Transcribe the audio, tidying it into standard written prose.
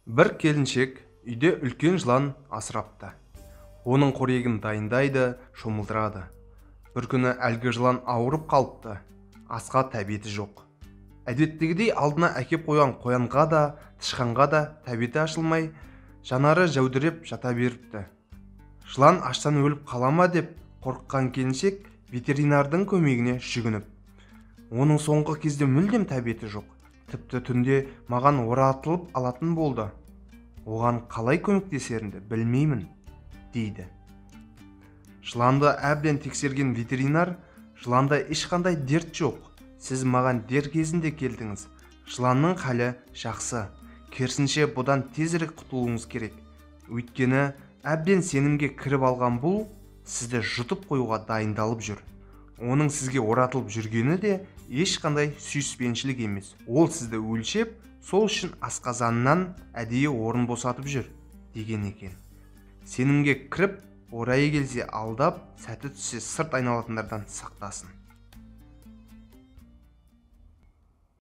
Бір келіншек үйде үлкен жылан асырапты. Оның қорегін дайындайды, шомылдырады. Бір күні әлгі жылан ауырып қалыпты. Асқа тәбеті жоқ. Әдеттегідей алдына әкеп қойған қоянға да, тышқанға да тәбеті ашылмай, жанары жәудіреп жата беріпті. Жылан аштан өліп қала ма деп қорыққан келіншек ветеринардың көмегіне жүгініп, оның соңғы кезде мүлдем тәбеті жоқ, тіпті түнде маған оратылып алатын болды. Оған қалай көмектесерімді білмеймін, дейді. Жыланды әбден тексерген ветеринар, жыланда ешқандай дерт жоқ, сіз маған дер кезінде келдіңіз. Жыланның халі жақсы, керісінше бұдан тезірек құтылуыңыз керек. Өйткені әбден сенімге кіріп алған бұл сізді жұтып қоюға дайындалып жүр. Оның сізге оратылып жүргені де ешқандай сүйіспеншілік емес. Ол сізді өлшеп, сол үшін асқазаннан әдейі орын босатып жүр, деген екен. Сенімге кіріп, орайы келсе алдап, сәті түссе сырт айналатындардан сақтасын.